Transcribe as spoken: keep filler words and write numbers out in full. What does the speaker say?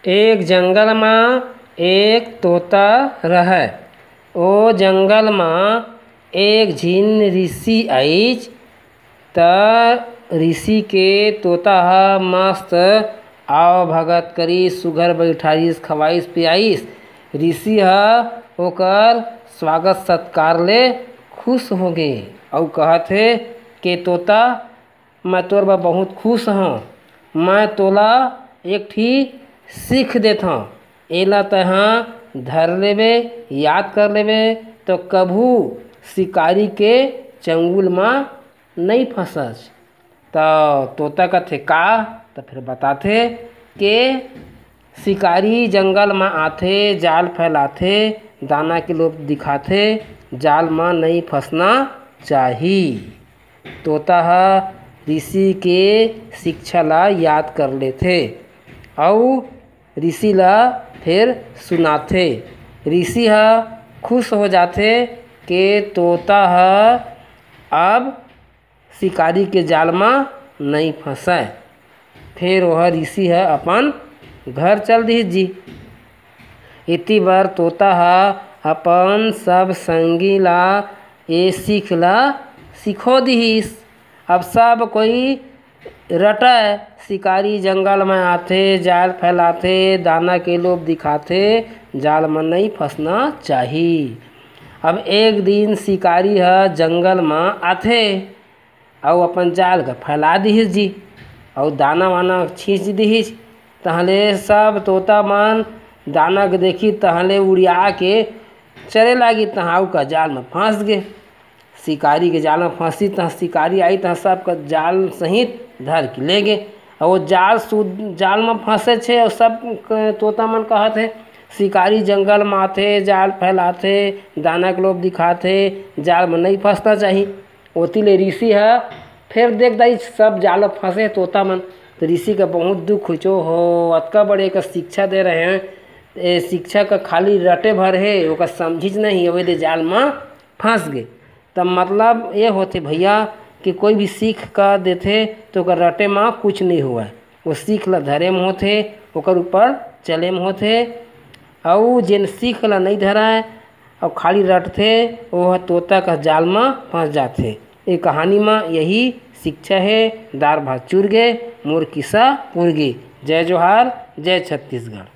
एक जंगल म एक तोता रहय। ओ जंगल म एक झिन ऋषि आइस, त ऋषि के तोता ह मस्त आवभगत करिस, सुघर बइठारिस, खवाइस पियाइस। ऋषि ह ओकर स्वागत सत्कार ले खुश होगे अउ कहत हे के तोता, मैं तोर बर बहुत खुश हंव। मैं तोला एक ठी सीख देथंव, एला तैं ह धर लेबे, याद कर लेबे, तो कभू शिकारी के चंगुल म नइ फंसच। त तोता कथे, "का?" त फिर बताथे के शिकारी जंगल म आथे, जाल फैलाथे, दाना के लोभ दिखाथे, जाल म नइ फंसना चाही। तोता ह ऋषि के शिक्षा ला याद कर लेथे अउ ऋषि ला फेर सुनाथे। ऋषि ह खुश हो जाथे के तोता ह अब शिकारी के जाल म नइ फंसय। फेर ओह ऋषि ह अपन घर चल दिस जी। इति बर तोता ह अपन सब संगी ला ए सीख ला सिखो दिस। अब सब कोई रटय, शिकारी जंगल म आथे, जाल फैलाथे, दाना के लोभ दिखाथे, जाल म नइ फंसना चाही। अब एक दिन शिकारी ह जंगल म आथे अउ अपन जाल ला फैला दिस जी, अउ दाना वाना छींच दिस। तहले सब तोता मन दाना के देखिस, तहले उड़िया के चले लागिस, तहाँ ओकर जाल म फंस गे। शिकारी के जाल म फंसिस, तहाँ शिकारी आइस, तहाँ सबकर जाल सहित धर के ले गे। अउ ओ जाल सु-, जाल म फंसेच हे, अउ सब क-, तोता मन कहत हे, "शिकारी जंगल म आथे, जाल फैलाथे, दाना के लोभ दिखाथे, जाल म नइ फंसना चाही।" ओती ले ऋषि ह फेर देख दाई, सब जाल म फंसे हे तोता मन। त ऋषि के बहुत दुख होइस, "ओ हो, अतका बड़े एकर शिक्षा दे रहेंव, ए शिक्षा का खाली रटे भर हे, ओकर समझिस नहीं, ओही ले जाल म फंस गे।" त मतलब ये होथे भइया कि कोई भी सीख का देथे त ओकर रटे म कुछ नइ होवय, वो सीख ला धरे म होथे, ओकर ऊपर चले म होथे। अउ जेन सीख ला नइ धरय अउ खाली रटथे, ओह तोता का जाल म फंस जाथे। ए कहानी म यही शिक्षा हे। दार भात चुर गे, मोर किस्सा पुर गे। जय जोहार, जय छत्तीसगढ़।